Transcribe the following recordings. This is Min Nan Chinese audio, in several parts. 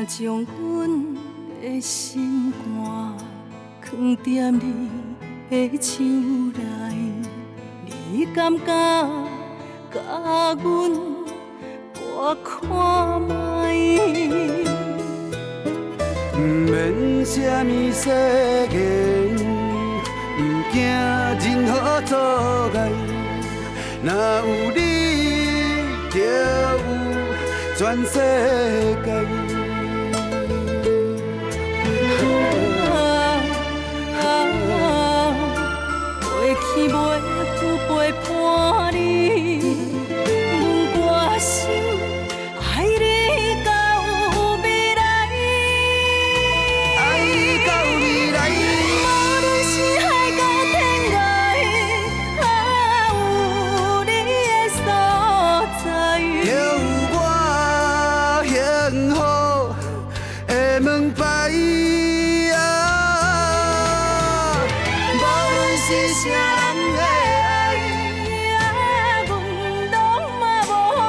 將阮的心肝囥踮你的手內，你敢敢共阮搏看覓？毋免啥物誓言，毋惊任何阻碍，若有你，就有全世界。过去袂赴陪伴你，阮决心爱你到未来。爱你到未来。无论是海角天涯，有你的所在，就有我幸福的门牌。无论是啥人的爱，阮拢嘛无爱。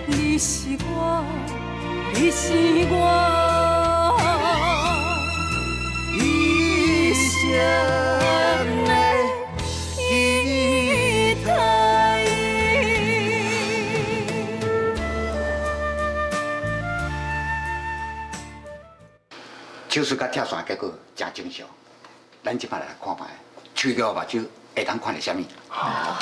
你是我，你是我一生的期待。手術佮拆線結果誠正常，咱這擺來看覓，手腳目睭會當看著啥物？好。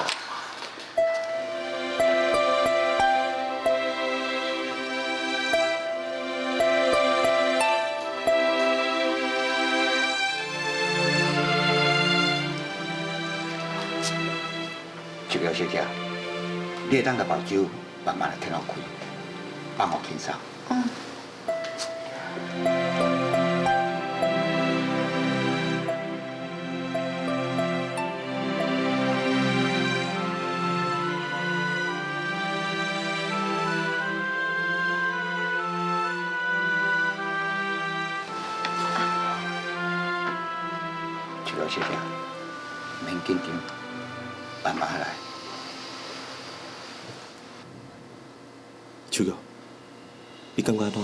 手腳小姐，你會當共目睭慢慢來展開，放予輕鬆。嗯。手腳小姐，免緊張，慢慢來。秋玉，你感覺按怎？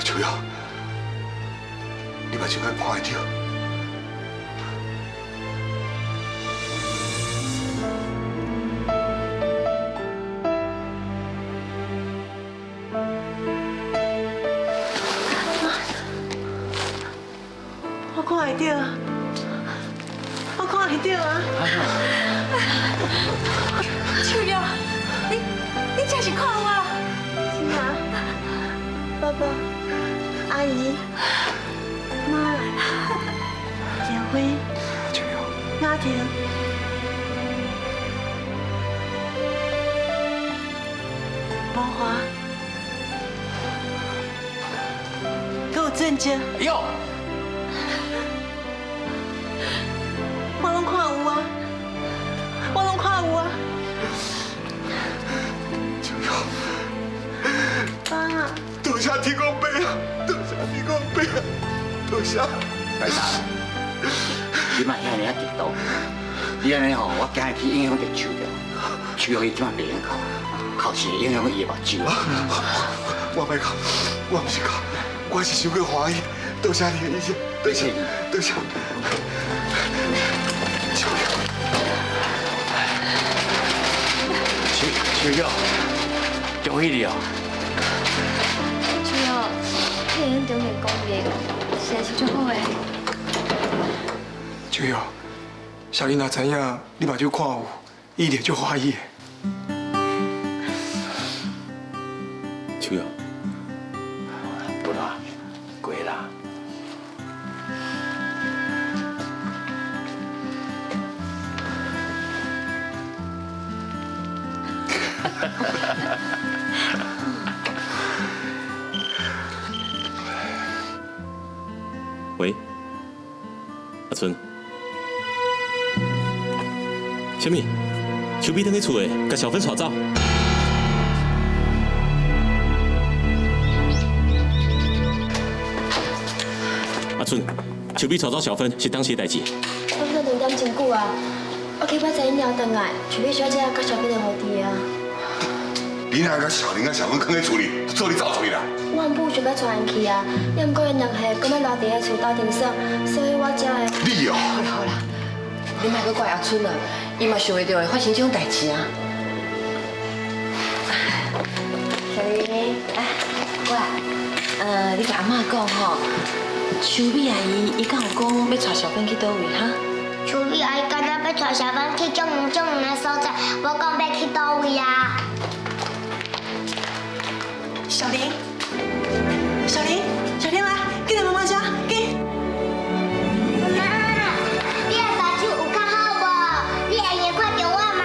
秋玉，你目睭敢看會著？我看會著，我看會著啊！秋玉，你真是看我？是啊，爸爸、阿姨、媽、小輝、秋玉、雅婷、博華，閣有俊哲。喲！我攏看有啊，我攏看有啊。秋玉，爸，多謝天公伯啊，多謝天公伯啊，多謝。大嫂，你莫遐爾仔激動，你按呢吼，我驚去影響著手腳，手腳伊這擺袂用哭，哭是會影響伊的目睭。我莫哭，我毋是哭，我是傷過歡喜。多謝你，醫生，多謝，多謝。秋玉，秋玉，恭喜你哦！秋玉，你會用中年講話，實在是足好的。秋玉，小玲若知影你目睭看有，伊一定足歡喜的。秋玉，不啦，過啦。喂，阿春，啥物？秋美轉去厝的，共小芬帶走。阿春，秋美帶走小芬是當時的代誌。差不多2點真久啊，我去擺知𪜶了轉來，秋美小姐佮小芬就無佇啊。你你若共小玲佮小芬囥佇厝里，就做你走出去啦。我原本想欲帶𪜶去啊，也毋過𪜶兩歲閣欲留佇咧厝鬥陣耍，所以我才會。你哦，好啦好啦，你莫閣怪阿春啊，伊嘛想袂著會發生這種代誌啊。小玲，來，過來，你共阿嬤講吼，秋美阿姨伊敢有講欲帶小芬去佗位哈？秋美阿姨敢若欲帶小芬去足遠足遠的所在，無講欲去佗位啊。小玲，小玲，小玲來，緊來媽媽遮，緊。媽媽，你的目睭有較好無？你會用看著我嗎？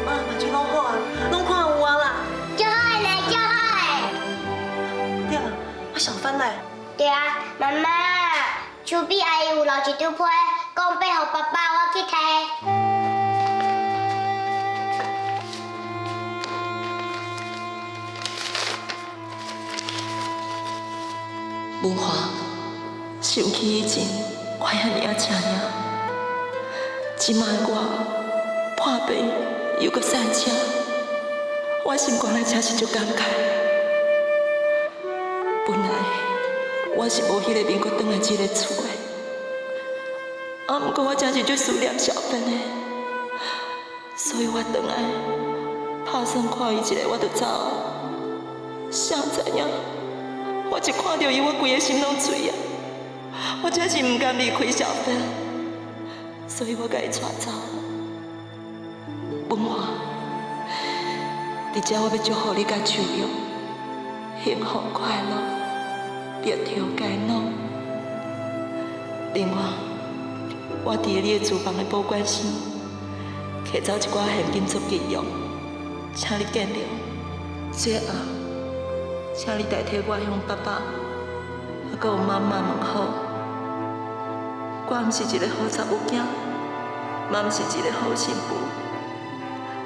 啊，目睭攏好啊，攏看有啊啦。足好的咧，足好的。對啦，啊小芬咧？對啊，媽媽，秋美阿姨有留一張批，講欲予爸爸我去提。文華，想起以前我遐爾仔正領，這擺我破病又閣散車，我心肝內真是足感慨。本來我是無彼个面閣轉來這个厝的，啊，毋過我真是足思念小芬的，所以我轉來拍算看伊一下，我就走。誰知影？我一看著伊，我規个心攏碎啊！我真是毋甘離開小芬，所以我共伊帶走。文華，佇遮我欲祝福你佮秋玉幸福快樂，白頭偕老。另外，我佇你的廚房的保管箱，提走一寡現金做紀錄，請你見諒。最後，請你代替我向爸爸，還閣有媽媽問好。我毋是一个好查某囝，嘛毋是一个好媳婦，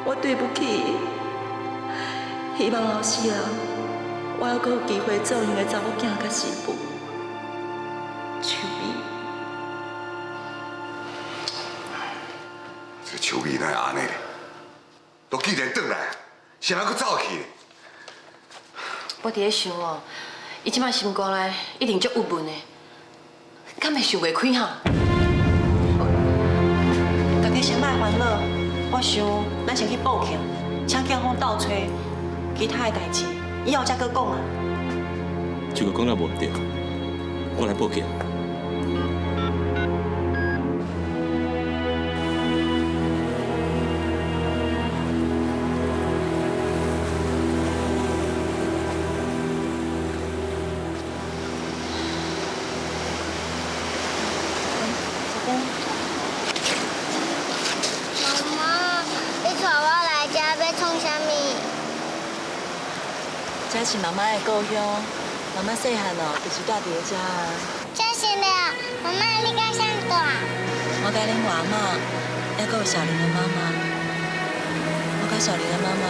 我對不起伊。希望後世人，我猶閣有機會做𪜶的查某囝佮媳婦。秋美，這個秋美哪會按呢咧？都既然轉來，啥人閣走去？我佇咧想哦，伊這擺心肝內一定足鬱悶的，敢會想袂開哈？大家先莫煩惱，我想咱先去報警，請警方鬥揣其他的代誌，以後才閣講啊。這個講了無對，我來報警。媽媽，你帶我來這欲創啥物？這是媽媽的故鄉，媽媽細漢哦，就是住佇咧遮啊。真是的，媽媽你佮誰住？我佮恁外媽，猶閣有小玲的媽媽。我佮小玲的媽媽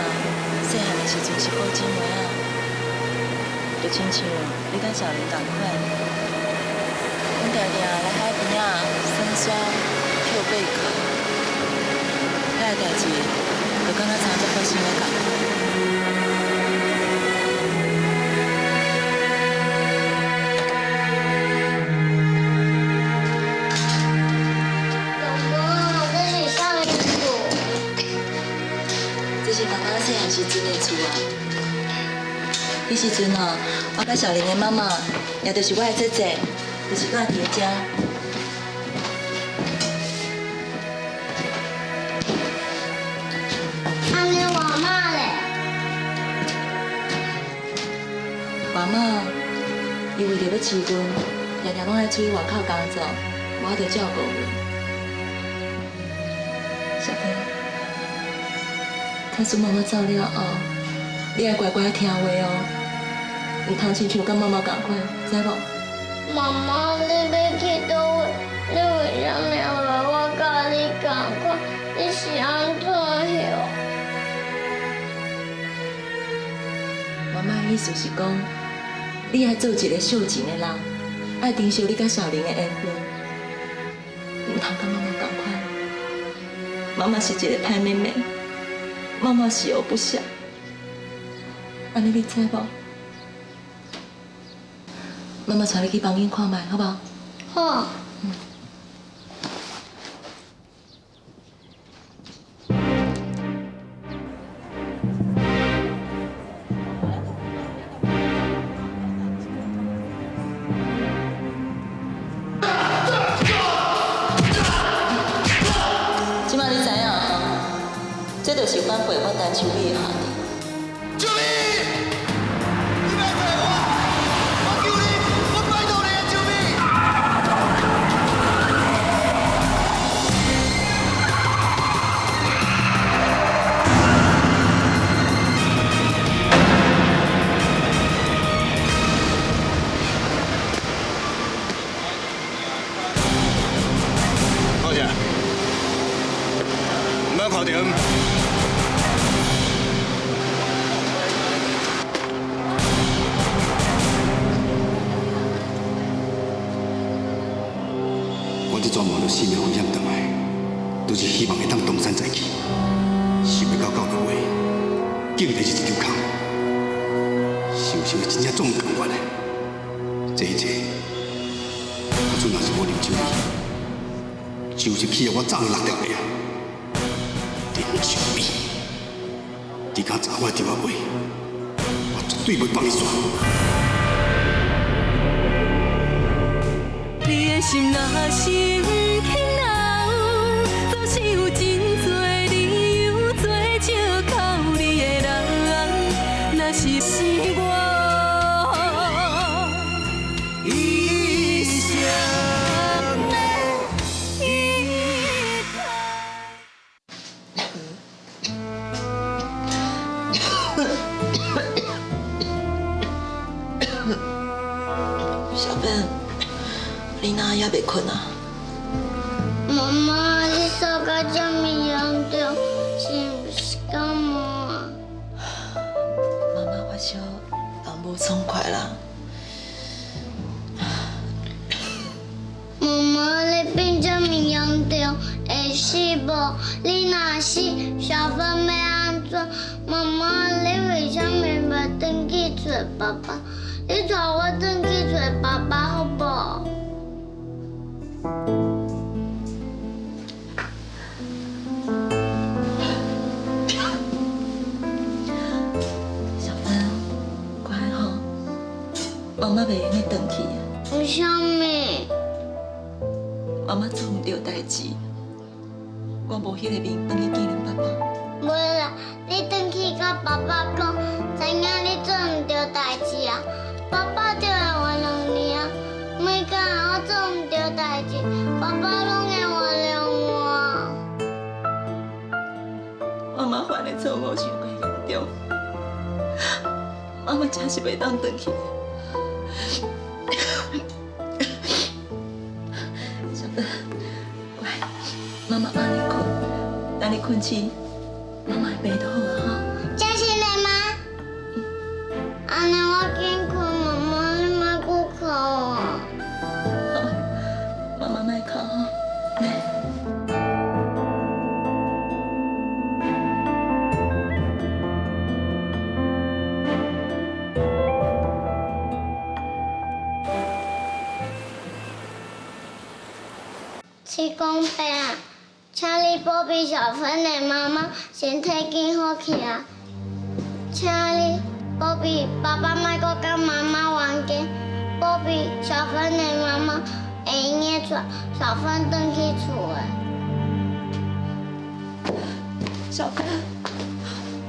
細漢的時陣是好姊妹仔，就親像你佮小玲仝款。阮定定來海邊仔耍沙、捡貝殼，彼个代誌就敢若昨才發生的仝款。這是媽媽細漢時陣的厝啊。彼時陣哦，我佮小玲的媽媽，也就是我的姐姐，就是住佇咧遮。按呢外媽咧？外媽，伊為著欲飼阮，定定攏愛出去外口工作，無法度照顧阮。小芬，假使媽媽走了後，你愛乖乖聽話哦，毋通親像佮媽媽仝款，知無？媽媽，你欲去佗位？你為啥物愛我佮你仝款？你是按怎樣？媽媽的意思是講，你愛做一个惜情的人，愛珍惜你佮小玲的緣分，毋通佮媽媽仝款。媽媽是一个歹妹妹，媽媽是學不肖，按呢你知無？媽媽帶你去房間看覓，好無？好。這擺你知影吼？這就是反背我陳秋美的下場。秋美，你莫怪我，我求你，我拜託你啊，秋美。看啥？毋通看著。我這陣冒著生命危險轉來，都是希望會當東山再起。想袂到到落尾，竟然是一場空。想想真正總甘願的。這一切，阿陣若是無林秋美，就是去予我送六條命。林秋美，你敢查我的电话未？我絕對袂放你煞。你的心若是毋肯留，總是有真濟理由做借口你的人。若是是我一生的依靠。小芬，你哪猶袂睏啊？媽媽，你燒到這麼嚴重，是毋是感冒啊？媽媽發燒，人無爽快啦。媽媽，你病這麼嚴重，會死無？你若死，小芬欲按怎？媽媽，你為啥物袂轉去揣爸爸？你帶我轉去揣爸爸好無？小芬，乖吼，媽媽袂用得轉去。為啥物？媽媽做毋對代誌，我無彼個面轉去見恁爸爸。無啦，你轉去佮爸爸講，知影你做毋對代誌啊，爸爸就會原諒你啊。每工我做毋對代誌，爸爸攏會原諒我。媽媽犯的錯誤傷過嚴重，媽媽真是袂當轉去。小芬，乖，媽媽按你睏，等你睏醒，媽媽會爬就好啊吼。真是的嗎？按呢我緊睏，媽媽你莫閣哭啊。好，媽媽莫哭吼，來。七公伯啊，請你保庇小芬的媽媽身體緊好起來。請你保庇爸爸莫閣佮媽媽冤家，保庇小芬的媽媽會用得帶小芬轉去厝的。小芬，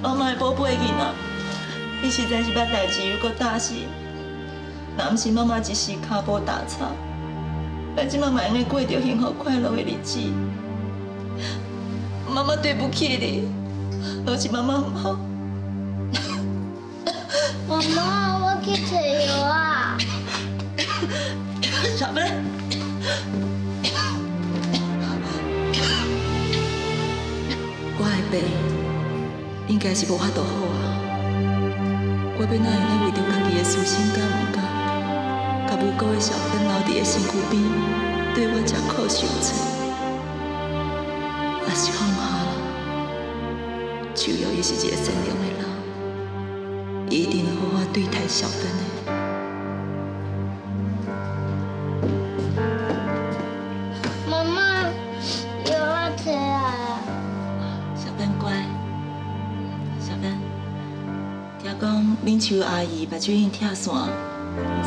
媽媽的寶貝囡仔，你實在是捌代誌又閣大事，若毋是媽媽一時跤步踏錯，咱這擺嘛會用得過著幸福快樂的日子。媽媽對不起你，都是媽媽毋好。媽媽，我去揣藥啊。小芬，我的病應該是無法度好啊。我欲哪會用得為著家己的私心佮毋甘，共無辜的小芬留佇个身軀邊，對我食苦受罪，也是放下啦。秋玉伊是一個善良的人，伊一定會對待小芬的。媽媽，藥我摕來啊。小芬乖，小芬，聽講恁秋阿姨目睭已經拆線，毋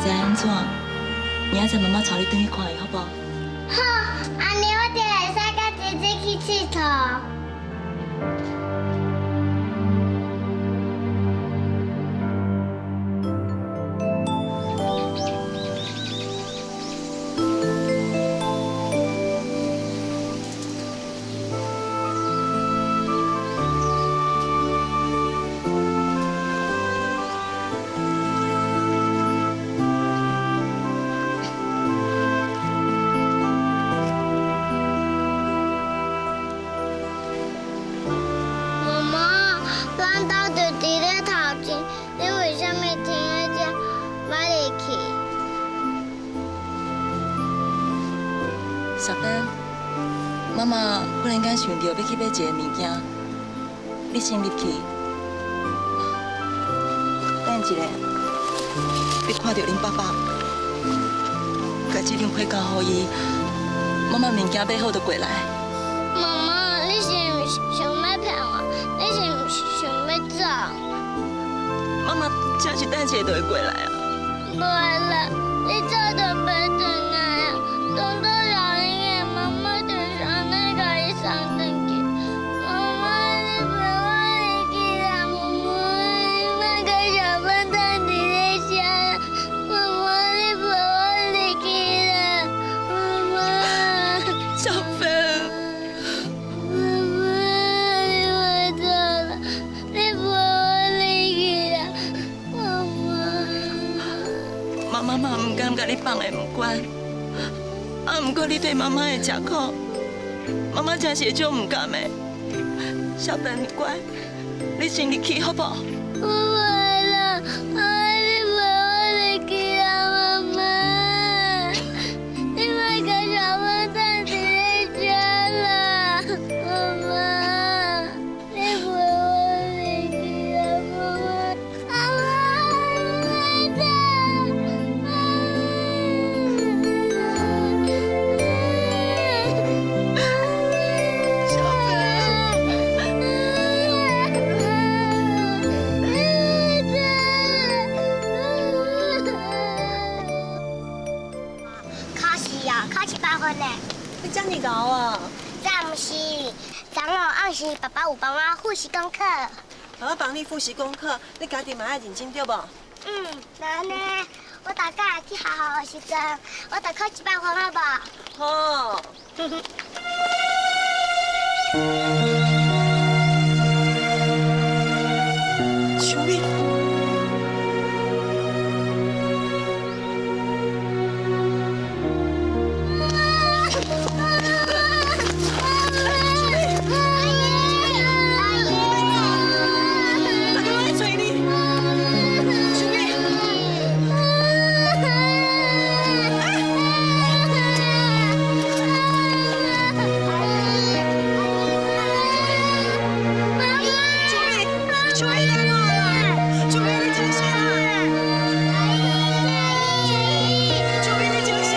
知按怎，明仔載媽媽帶你轉去看伊，好無？好，按呢我就會使佮姐姐去𨑨迌。小芬，媽媽忽然間想著欲去買一个物件，你先入去，等一下，你看著恁爸爸，共這張批交予伊，媽媽物件買好就過來。媽媽，你是毋是想欲騙我？你是毋是想欲走？媽媽真是等一下就會過來啊！袂啦，你走就袂轉來啊！當作老人的媽媽就是按呢共伊送轉去。媽媽，你陪我入去啦！媽媽，你莫共小芬等佇咧遮。媽媽，你陪我入去啦！媽媽，小芬，媽媽，你莫走啦！你陪我入去啦！媽媽，媽媽嘛毋甘共你放的毋管。啊！毋過你對媽媽會吃苦，媽媽真是會足毋甘的。小芬，你乖，你先入去好無？我袂啦，啊！你陪我入去啦，媽媽。你莫共小芬等佇咧遮啦，媽媽。你陪我入去啦，媽媽。媽媽，你莫走。小芬。考試哦，考100分呢。你這麼𠢕啊？昨毋是，昨昏暗時爸爸有幫我複習功課。爸爸幫你複習功課，你家己嘛愛認真對無？嗯，那呢，我大概去學校的時陣，我就考100分好無？好。秋美。大家來揣你，秋美。秋美，秋美，你怎啦？秋美，你真啥？秋美，你真啥？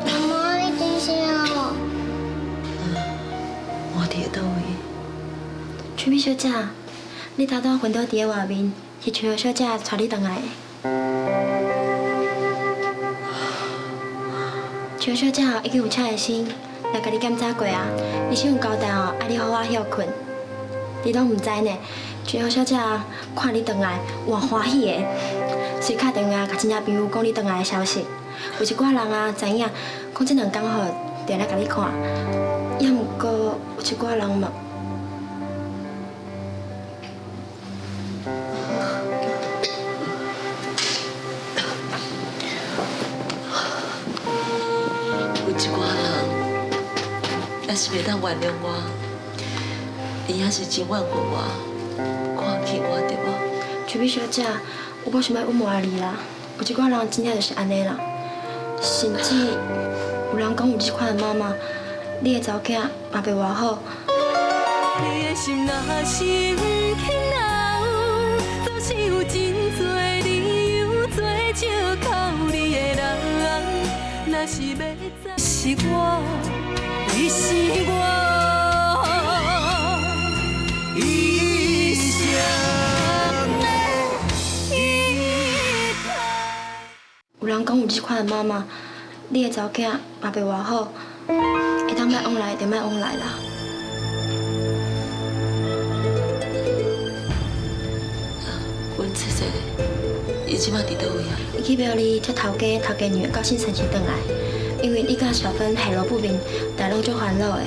媽媽，你真心哦。我佇咧佗位？秋美小姐，你頭拄昏倒佇咧外面，是秋葉小姐帶你轉來的。秋葉小姐已經有請醫生來共你檢查過啊，醫生有交代哦，愛你好好歇睏。你攏毋知呢，秋葉小姐看你轉來，偌歡喜的，隨敲電話共親戚朋友講你轉來的消息。有一寡人啊知影，講這兩工吼就來共你看，也毋過有一寡人嘛。有一寡人，也是袂當原諒我，伊也是真怨恨我，看輕我對無？秋美小姐，我無想欲隱瞞你啦。有一寡人真正就是按呢啦，甚至有人講有這款的媽媽，你的查某囝嘛袂偌好。你的心若是毋肯留，總是有真濟理由做借口你的人。若是欲知是我，你是我一生的依靠。有人講有這款的媽媽，你的查某囝嘛袂偌好，會當莫往來就莫往來啦。阮姐姐，伊這馬佇佗位啊？伊去廟裡接頭家、頭家娘到新城市轉來，因為伊佮小芬下落不明，大攏足煩惱的。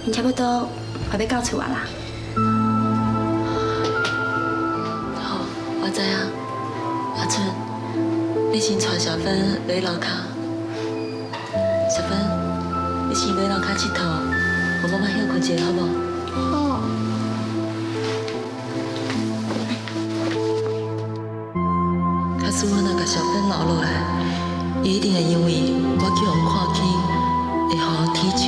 𪜶差不多快欲到厝啊啦。好，我知影。阿春，你先帶小芬落樓跤。小芬，你先落樓跤𨑨迌，予媽媽歇睏一下，好無？好。假使我若共小芬留落來，伊一定會因為我去予看輕，會予我恥笑。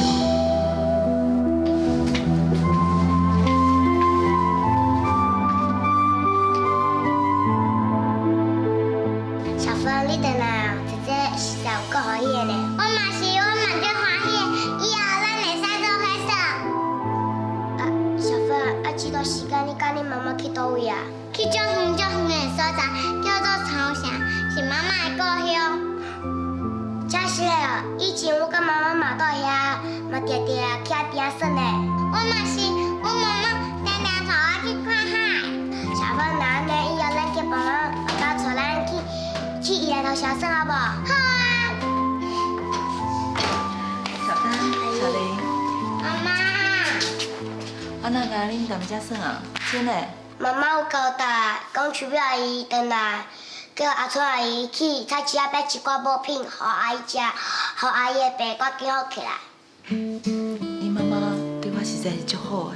小芬，你轉來哦，姐姐實在有夠歡喜的呢。我嘛是，我嘛足歡喜的，以後咱會使做伙耍。啊，小芬，啊，這段時間你佮你媽媽去佗位啊？去足遠足遠的所在，叫做草城，是媽媽的故鄉。真是的哦，以前我佮媽媽嘛蹛遐，嘛定定徛邊仔耍呢。我嘛是，阮媽媽定定帶我去看海。小芬，那按呢以後咱叫爸媽、爸爸帶咱去宜蘭頭小耍好無？好啊。小芬、小玲，媽媽。啊，哪敢恁踮遮耍啊？真的？媽媽有交代，講秋美阿姨轉來，叫阿春阿姨去菜市仔買一寡補品，予阿姨食，予阿姨的病較緊好起來。你媽媽對我實在是足好的。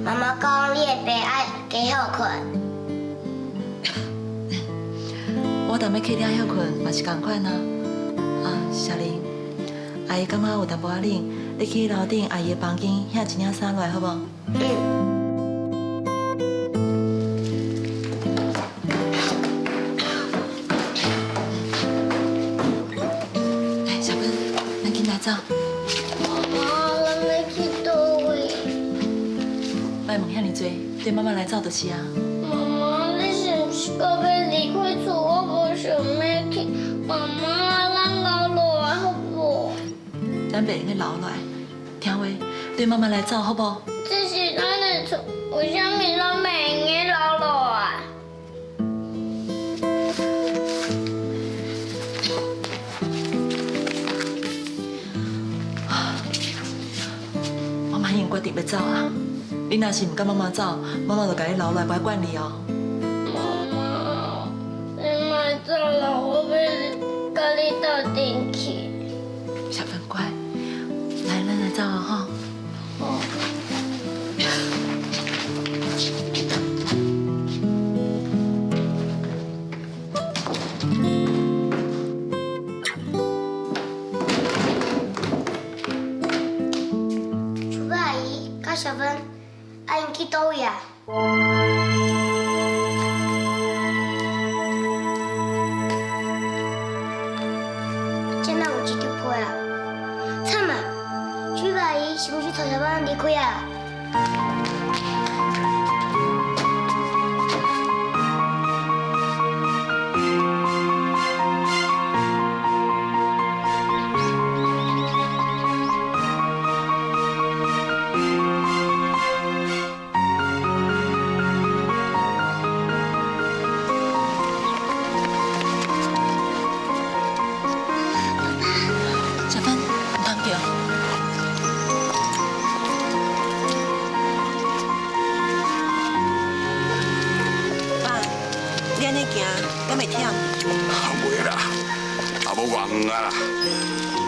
媽媽講你的病愛加歇睏。我踮咧客廳歇睏嘛是仝款啊。啊，小玲，阿姨感覺有淡薄仔冷，你去樓頂阿姨的房間歇一領衫落來好無？嗯。來，小芬，咱緊來走。媽媽，咱欲去佗位？莫問遐爾濟，綴媽媽來走就是啊。媽媽，你是毋是閣欲離開厝？我無想欲去。媽媽，咱留落來好無？咱袂用閣留落來，聽話，綴媽媽來走好無？這是咱的厝，為啥物咱袂用閣留落來？媽媽已經決定欲走啊！你若是毋佮媽媽走，媽媽就共你留落來，無愛管你哦。媽媽，你莫走啦，我欲佮你鬥陣去。小芬乖，來，咱來走啊吼。好。秋美阿姨佮小芬，啊𪜶去佗位啊？這哪有一張被啊？慘啊！秋美阿姨是毋是帶小芬離開啊？小芬，毋通叫。爸，你按呢行，敢會忝？袂啦，也無偌遠啊啦，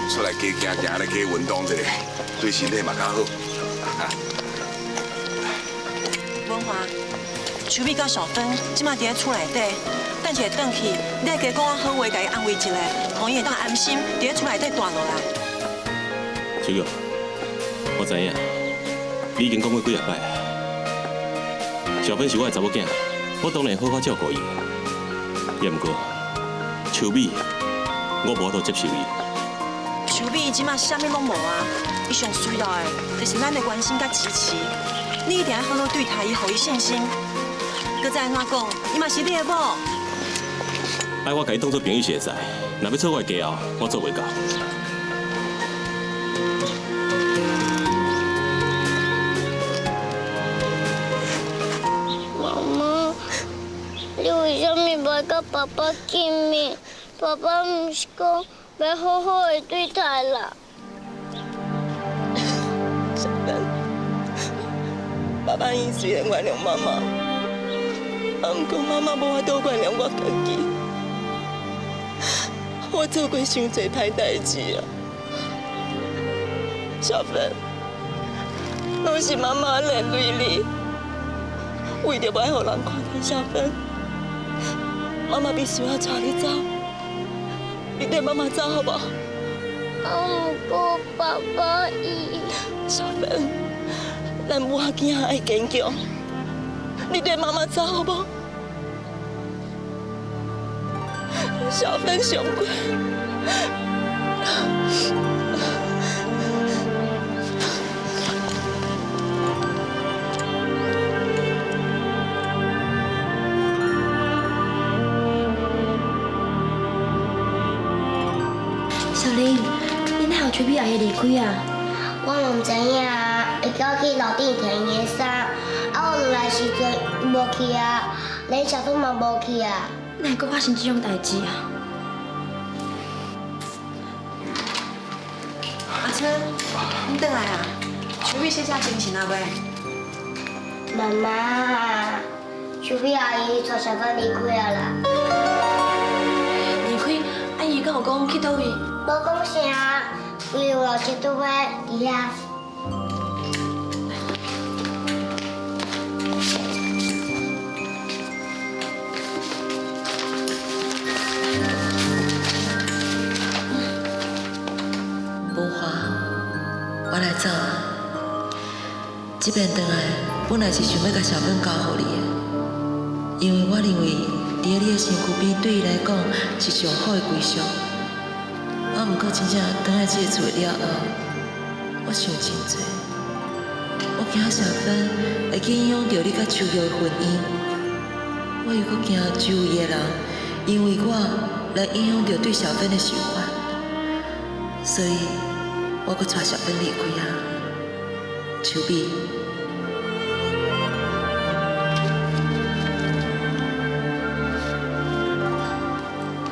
出來加行行咧，加運動一下，對身體嘛較好。文華，秋美佮小芬這馬佇咧厝內底，等一下转去，你爱加讲好话，共伊安慰一下，予伊会当安心伫咧厝内底蹛落来。秋玉，我知影，你已经讲过几仔摆啊。小芬是我的查某囝，我当然好好照顾伊。也毋过，秋美，我无法度接受伊。秋美伊这马啥物拢无啊，伊上需要的就是咱的关心佮支持。你一定要好好对待伊，予伊信心。阁再按怎讲，伊嘛是你的某。爱我共伊当做朋友是会使，若欲做我的家后，我做袂到。妈妈，你为啥物袂佮爸爸见面？爸爸毋是讲欲好好的对待啦？小芬，爸爸伊虽然原谅妈妈，啊，毋过妈妈无法度原谅我家己。我做过伤济歹代志啊，小芬，拢是妈妈连累你，为著袂予人看见小芬，妈妈必须要带你走，你缀妈妈走好无？啊，毋过爸爸伊，小芬，咱母仔囝爱坚强，你缀妈妈走好无？小芬上过。小玲，你哪予秋美阿姨离开啊？我嘛毋知影啊，伊叫我去楼顶提伊的衫，啊我落来时阵伊无去啊，连小芬嘛无去啊。哪会阁发生这种代志啊？阿春，你转来啊？秋美这下精神啊未？妈妈，秋美阿姨带小芬离开啊啦。离开？啊伊敢有讲去佗位？无讲啥，伊有老师拄仔伫遐。文华，我来走啊！这遍转来，本来是想欲共小芬交予你的，因为我认为伫咧你的身躯边对伊来讲是上好的归宿。啊，毋过真正转来这个厝了后，我想真济，我惊小芬会去影响著你佮秋玉的婚姻，我又阁惊周围的人因为我来影响著对小芬的想法，所以我阁带小芬离开啊，秋美。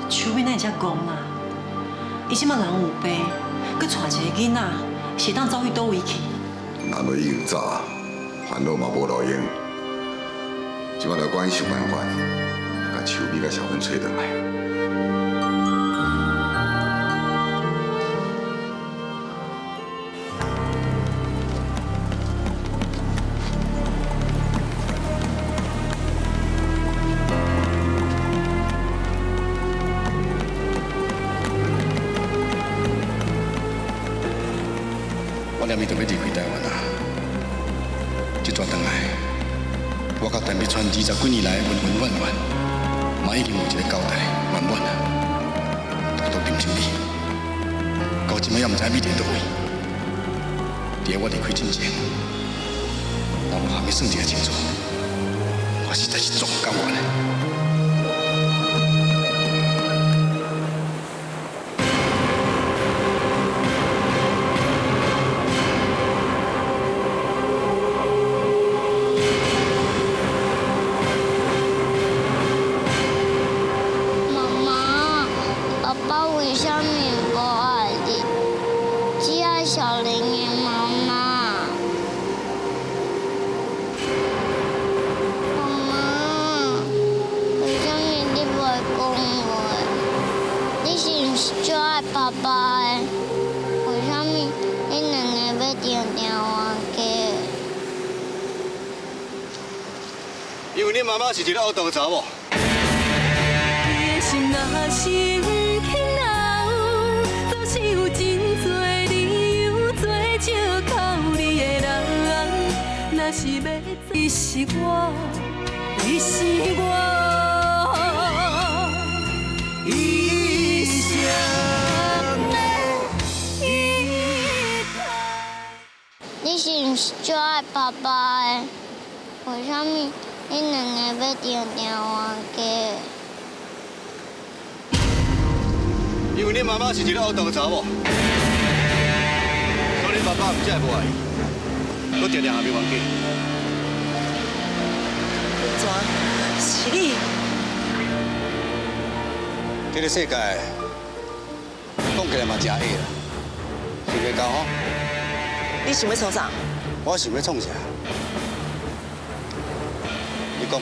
秋美哪会遮戆啊？伊这马人有病，阁带一个囡仔，是会当走去佗位去？难为已经走啊，烦恼嘛无路用。这摆就赶紧想办法，共秋美佮小芬揣转来。我连伊就欲离开台湾啊！这逝转来，我佮陈碧川20几年来恩恩怨怨，嘛已经有一个交代圆满啊。独独林秋美，到这摆也毋知伊伫佗位。伫我离开之前，若无含伊算一下清楚，我实在是足毋甘愿的。妈妈，爸爸为啥物无爱你？只爱小玲的妈妈。妈妈，为啥物你袂讲话？你是毋是足爱爸爸的？为啥物你两个欲定定冤家？因为你妈妈是一个恶毒的查某。是欲走，你是我，你是我一生的依靠。你是毋是最爱爸爸的？为啥物恁两个欲定定冤家？因为你妈妈是一个恶毒的查某，所以你爸爸毋只会无爱伊，阁定定下面冤家。怎？是你？这个世界讲起来嘛真矮啦，想袂到吼。你想欲创啥？我想欲创啥？你讲。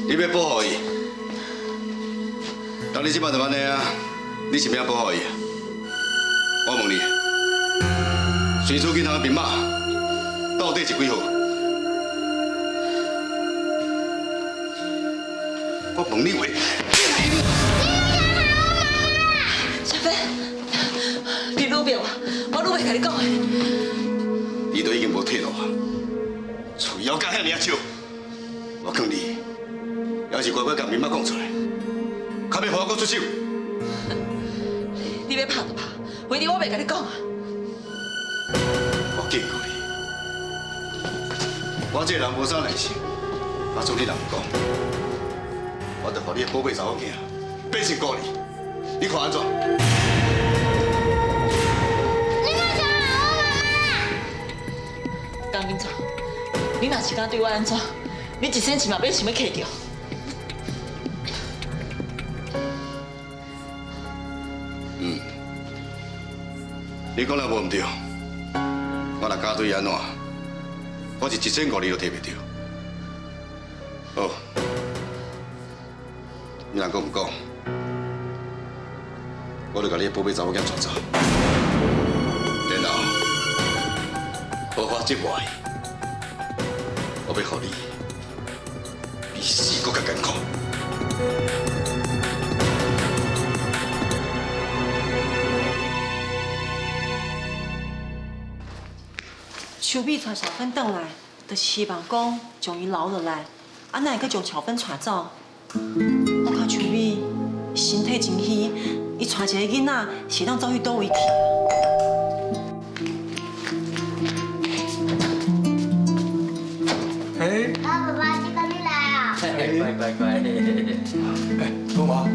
你欲保护伊，当你这摆就按呢啊，你是欲按怎保护伊？我问你，随厝银行的密码到底是几号？我问你话。小芬，你愈逼我，我愈袂共你讲的。你都已经无退路啊，喙枵甲遐尔仔少，我劝你。还是乖乖共密码讲出来，较欲予我阁出手。你欲拍就拍，反正我袂共你讲啊。我警告你，我这个人无啥耐性，假使你若毋讲，我就予你的宝贝查某囝变成孤儿，你看按怎？你莫伤害我妈妈！江金泉，你若是敢对我按怎，你一生嘛免想欲揢著。你讲了无毋对，我若敢对伊按怎，我是1500你都提袂著。好，你若阁毋讲，我就共你的宝贝查某囝带走，然后好好折磨伊，我欲予你比死阁较艰苦。秋美带小芬转来，就是希望讲将伊留落来，啊，哪会阁将小芬带走？我看秋美身体真虚，伊带一个囡仔是会当走去佗位去？哎，爸爸，这个你来啊！乖乖乖。哎，老妈，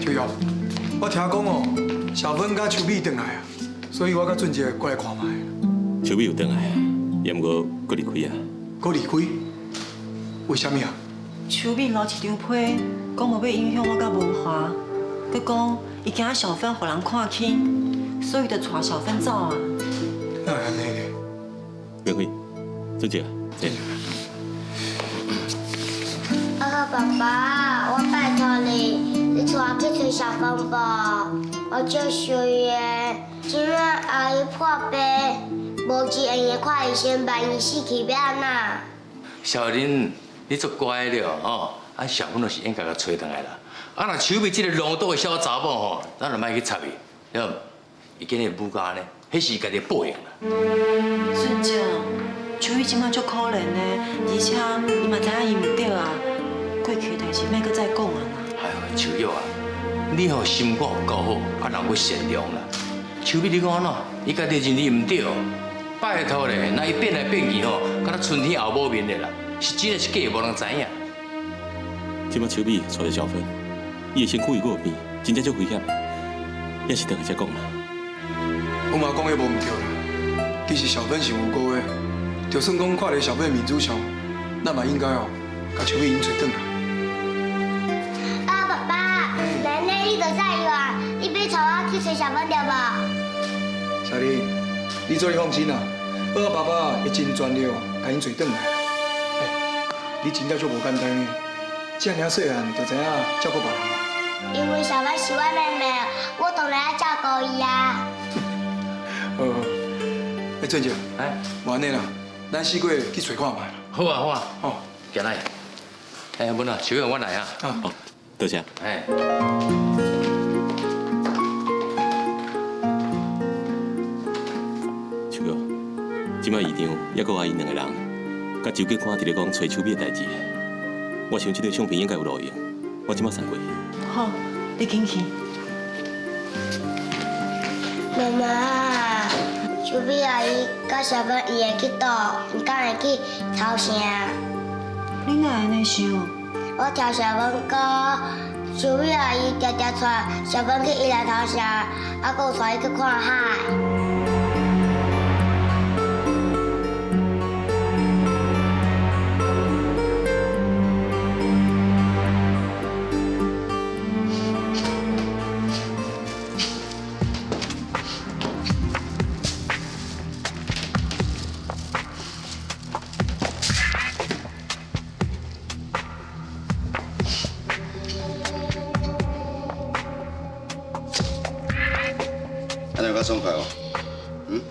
秋瑶，我听讲哦，小芬佮秋美转来啊，所以我佮俊杰过来看觅。秋美有转来，也毋过阁离开啊。阁离开？为啥物啊？秋美留一张批，讲无欲影响我佮文华，阁讲伊惊小芬予人看轻，所以就带小芬走啊。哪会按呢呢？明辉，俊杰，坐。阿爸爸，我拜托你，你带我去揣小芬无？我足需要。这摆阿姨破病，无一闲的看医生，万一死去欲按怎？小林，你足乖了吼，啊小芬就是应该共揣转来啦。啊，若秋美这个浪荡的小查某吼，咱就莫去插伊，对无？伊今日母家呢，彼是家己的报应啦。俊杰，秋美这摆足可怜的，而且伊嘛知影伊毋对啊，过去的代志莫阁再讲啊啦。哎呦，秋玉啊，你吼心肝有够好，啊人阁善良啦。秋美，你讲按怎？伊家己认你毋对，拜托咧，那伊变来变去吼，敢若春天后母面的啦，是真的是假的，无人知影。这摆秋美带著小芬，伊的身躯又阁有病，真正足危险的。也是转来才讲啦。我嘛讲的无毋对啦，其实小芬是无辜的，就算讲看在小芬的面子上，咱嘛应该哦，共秋美𪜶揣转来。爸爸爸，奶奶你就在啊，你欲带我去揣小芬对无？小玲，你做你放心啦，我爸爸会尽全力共𪜶揣转来。欸，你真正足无简单呢，这尔细汉就知影照顾别人。因为小芬是我妹妹，我当然爱照顾伊啊。好，欸，俊杰，哎，无按呢啦，咱四个去揣看觅啦。好啊好啊，哦，行来。哎，文啊，秋勇我来啊。好，多谢。哎。秋勇，这摆院长犹阁有𪜶两个人，佮周警官伫咧讲揣秋美的代志。我想这张相片应该有路用，我这摆送过去。好，你紧去。妈妈，秋美阿姨佮小芬伊会去佗？你敢会去头城？你哪会按呢想？我听小芬讲，秋美阿姨常常带小芬去宜兰头城，啊，阁有带伊去看海。按呢较爽快哦，嗯？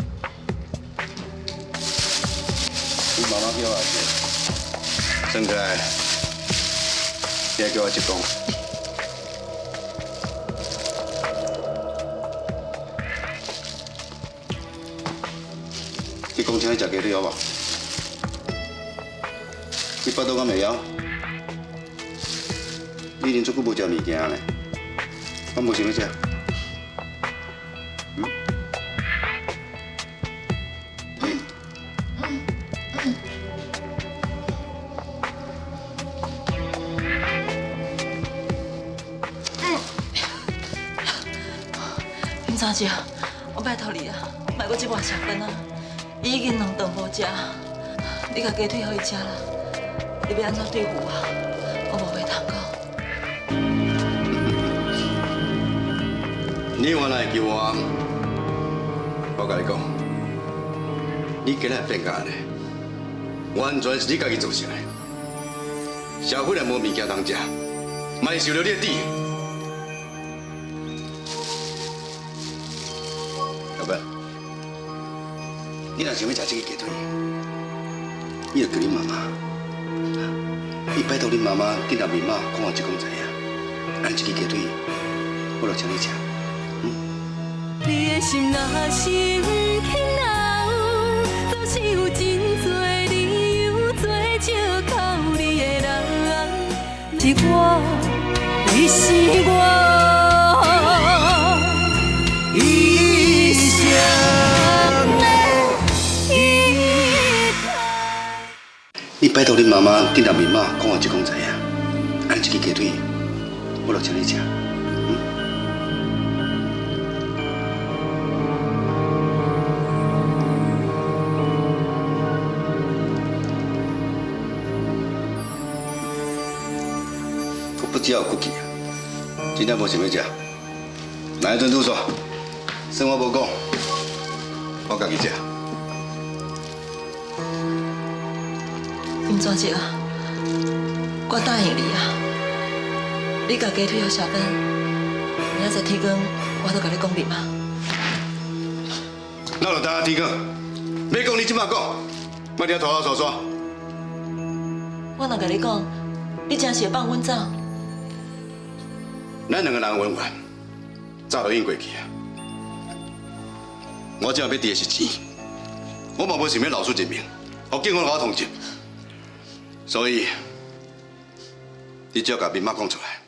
你妈妈叫我来，算起来，你还叫我职工。你讲请你食鸡腿好无？你腹肚敢袂枵？你已经足久无食物件呢，敢无想欲食？林小姐，我拜托你啊，莫阁这么小芬啊，伊已经两顿无食，你共鸡腿予伊食啦，你欲按怎对付我，我无话通讲。你原来会求我，我共你讲，你今日变甲按呢，完全是你家己造成的。小芬若无物件通食，嘛是受著你的指。小芬，你若想欲食这个鸡腿，你就叫你妈妈，你拜托你妈妈紧来面妈讲予职工知影，按这个鸡腿，我就请你食。你的心若是毋肯留，总是有真多理由做借口你的人。是我，你是我，一生的依靠。你拜托你妈妈紧来面妈讲予职工知影，按这个鸡腿，我就请你食。我不只有骨气啊，真正无想欲食。来，阵拄煞，算我无讲，我家己食。林专姐啊，我答应你啊，你共鸡腿予小芬，明仔载天光我就共你讲密码。那就等下天光，欲讲你这马讲，莫伫遐拖拖拖拖。我若共你讲，你真是会放阮走？咱两个人的缘分早就已经过去啊。我这马欲挃的是钱，我嘛无想欲闹出人命，予警方共我通缉。所以，你只要共密码讲出来，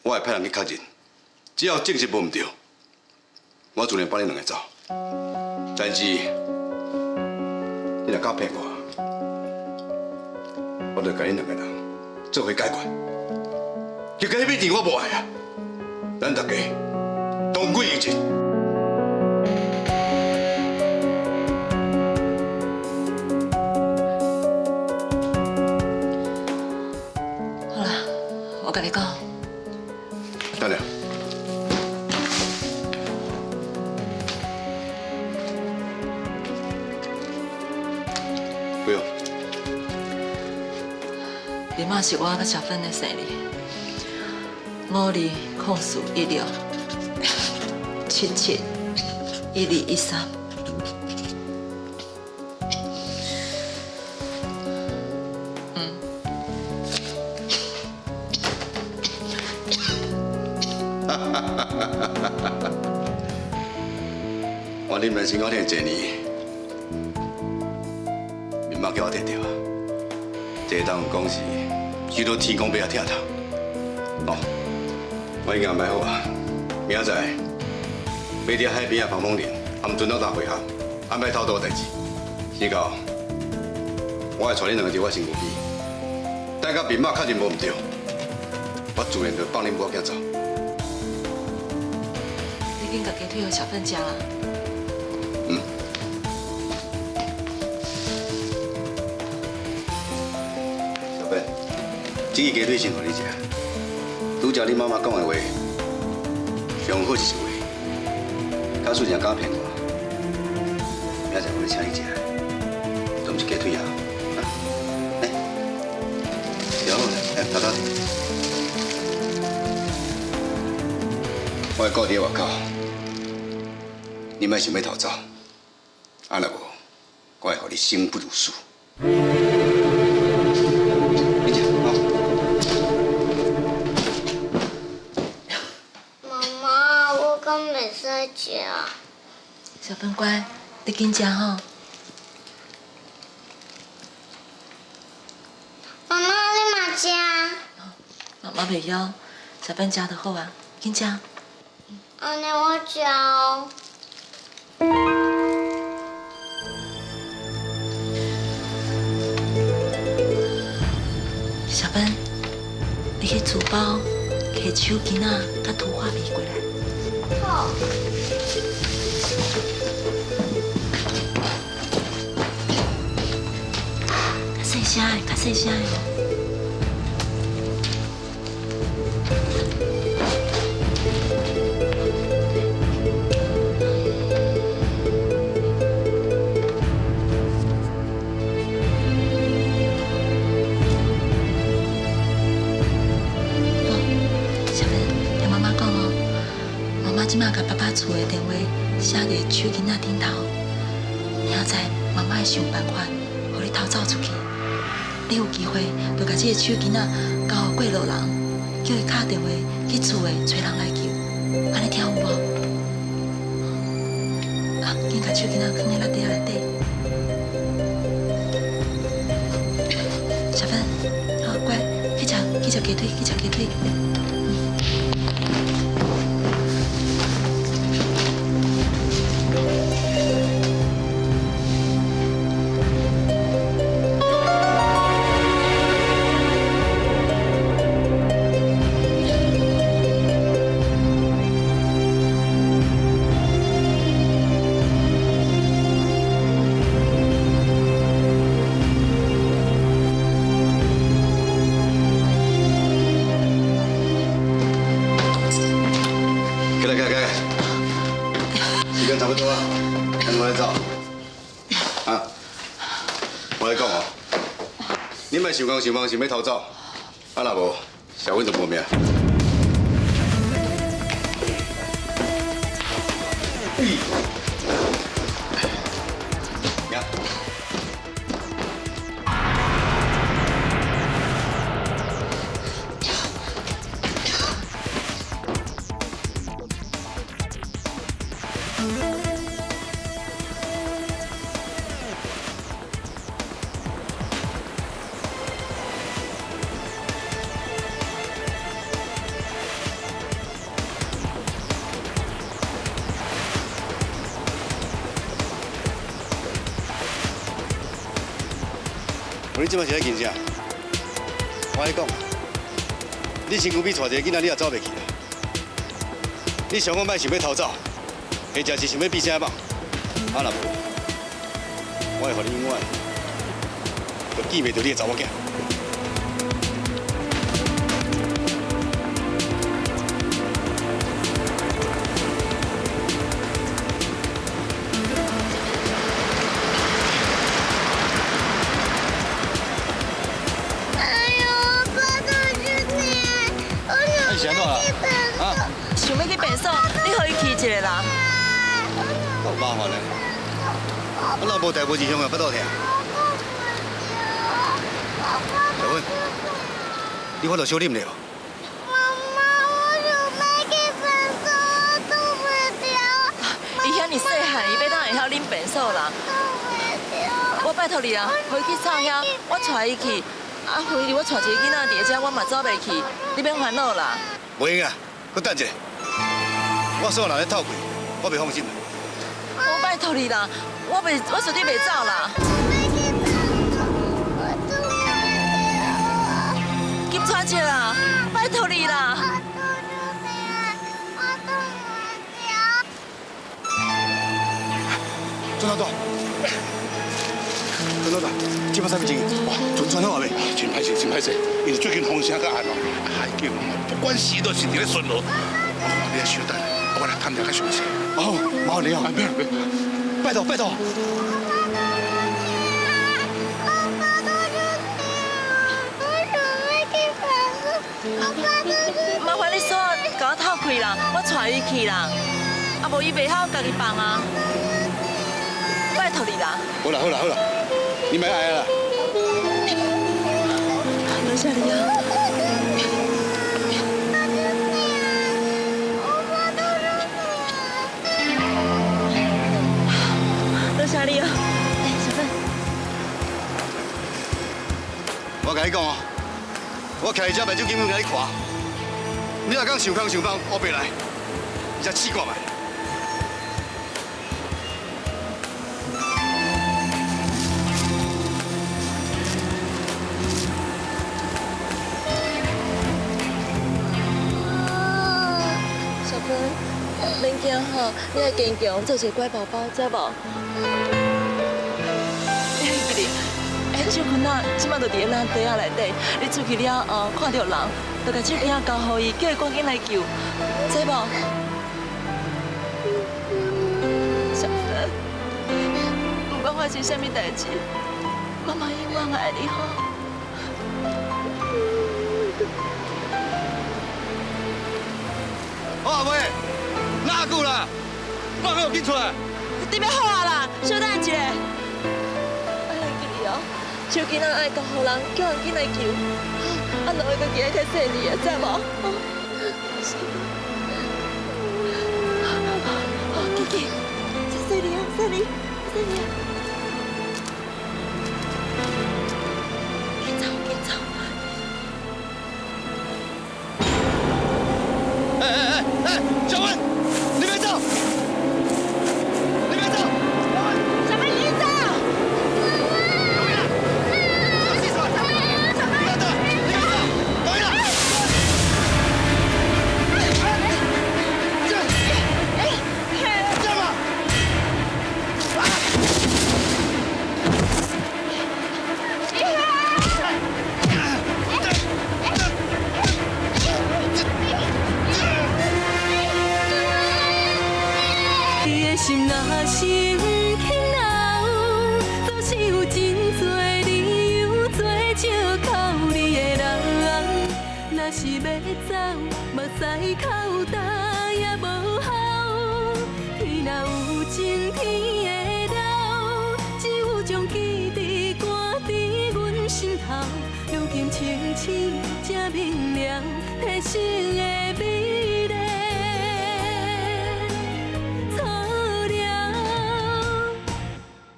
我会派人去确认。只要证实无毋对，我自然放你两个走。但是，你若敢骗我，我就共你两个人做伙解决。这个彼钱我无爱啊，咱大家同歸於盡。好啦，我共你講。等下，不用。密碼是我佮小芬的生日，520416771213。我啉来先我听一年，密码叫我摕著啊。这当讲是去到天公伯也疼头。哦，我已经安排好啊，明仔载欲伫海边仔防风林，和船老大会合，安排偷渡的代志。时到，我会带恁两个伫我身躯边，等到密码确认无毋对，我自然就放恁母仔走。你紧共鸡腿予小芬食啦。嗯。小芬，这支鸡腿先予你食。拄才你妈妈讲的话，上好是实话。假使真敢骗我，明仔载我来请你食，都毋是鸡腿啊。来，食好，来，偷偷。我会顾伫外口，你莫想欲逃走，啊若无，我会予你生不如死。你食，好。妈妈，我敢袂使食？小芬乖，你紧食吼。妈妈，你嘛食？妈妈袂枵，小芬食就好啊，紧食。按呢我食哦。小芬，你去厨房提手巾仔佮图画笔过来。好。较细声的，较细声的。小芬，听妈妈讲哦，妈妈这马共爸爸厝的电话写伫手巾仔顶头，明仔载妈妈会想办法，予你偷走出去。你有机会就共这个手巾仔交予过路人，叫伊敲电话去厝的揣人来救，按呢听有无？啊，紧共手巾仔囥佇咱袋仔内底。小芬，好乖，去食，去食鸡腿，去食鸡腿。起来，起来，起来！时间差不多啊，咱我来走。啊，我来讲哦，你莫想讲想梦想欲偷走，啊若无，小芬就无命。你这摆是咧紧啥？我跟你讲，你身躯边带一个囡仔，你也走袂去啦。你想讲莫想欲逃走，或者是想欲变声梦，啊若无，我会予你永远都见袂著你的查某囝。哎呦，我肚子疼，我你是按怎啦？啊？想欲去便所，你予伊去一下啦。够麻烦的，啊，若无代无志向啊，腹肚疼。小芬，你法度小啉咧无？妈妈，我想欲去便所，我肚袂牢。伊遐尔细汉，伊欲哪会晓啉便所啦？我拜托你啊，予伊去扫遐，我带伊去。啊，非我带一个囡仔伫遮，我嘛走袂去，你免烦恼啦。袂用啊，阁等一下。我煞若咧透气，我袂放心。我拜托你啦，我袂，我绝对袂走啦。金川姐啦，拜托你啦。郑老大，郑老大，这摆啥物情形？哇，船传好啊未？真歹势，真歹势，因为最近风声较暗哦，海警哦，不管时都是伫咧巡逻。我看你稍等，我来探听较详细。哦，麻烦你哦，免免，拜托拜托。麻烦你煞共我透气啦，我带伊去啦。啊，无伊袂晓家己放啊。拜托你啦。好啦好啦好啦，你莫爱啦。多谢你啊。多谢你啊。哎，小芬。我共你讲哦，我徛伫遮目睭紧紧共你看，你若敢想空想放，乌白来，你才试看觅。小芬，免惊吼，你爱坚强，做一个乖宝宝，知无？你会记得，哎，小芬啊，这摆就伫咧咱袋仔内底，你出去了后看著人，就共手机仔交予伊，叫伊赶紧来救，知无？小芬，不管发生啥物代志，妈妈永远爱你吼。好阿妹，哪久啦？放我紧出来！你欲好啊啦，小等一下。哎，记你哦，手机仔爱交予人，叫人紧来救。啊，两个家己爱较细腻的，知无？好，紧紧，细腻啊，细腻，细腻啊。紧走，紧走。哎哎哎哎，小文，你别走！你别走！小芬，你走！你的心若是毋肯留，总是有真多理由做借口你的人。若是欲走，目屎哭焦也无效。天若有情天会老，只有将记忆赶伫阮心头。如今清醒才明了，提醒的美丽。错了，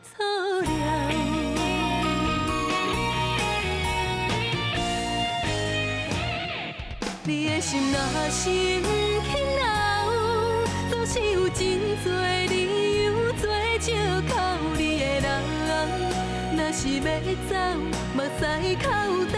错了。你的心若是毋肯留，总是有真多理由做借口你的人。若是欲走，目屎哭焦。